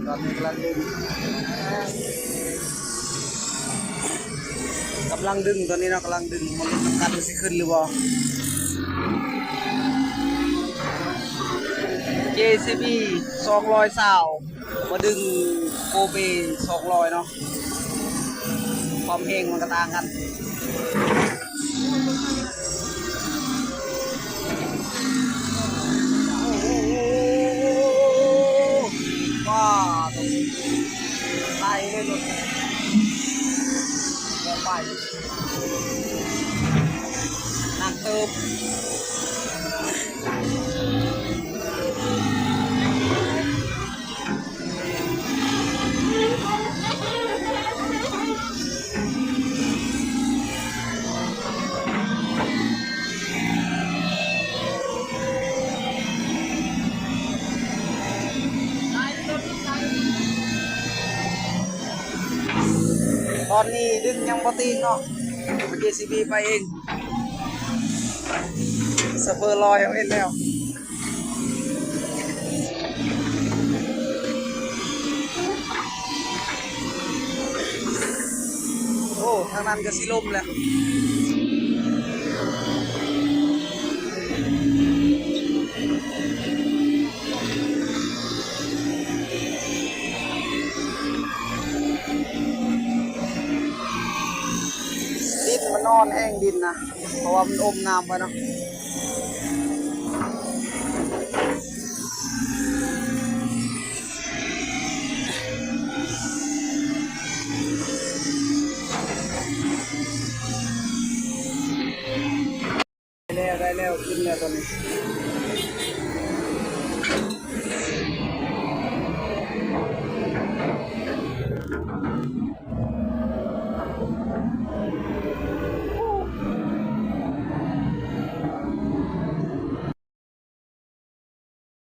ຕອນນີ້ກຳລັງດຶງ ກຳລັງດຶງຕອນນີ້ເນາະ ກຳລັງດຶງ ມາເບິ່ງນຳກັນວ່າຊິຂຶ້ນຫຼືບໍ່. ເຈຊີບີ ສອງຮ້ອຍຊາວ ມາດຶງໂກເບ ສອງຮ້ອຍເນາະ ຄວາມແຮງມັນກໍຕ່າງກັນ. ວ້າວ ໄປເລີຍລົດ ໄປ ໜັກເຕີບ. ຕອນນີ້ດຶງຍັງບໍ່ຕິງເນາະ ເຈຊີບີໄປເອງ ຊາເຟີລອຍເຮົາເຫັນແລ້ວ. ໂອ້ ທາງນັ້ນກໍຊິລົ້ມແລ້ວ ດິນມັນອ່ອນແຮງ ດິນນະ ເພາະວ່າມັນອົມນ້ຳໄວ້ເນາະ. ໄດ້ແລ້ວ ໄດ້ແລ້ວ ຂຶ້ນແລ້ວຕອນນີ້.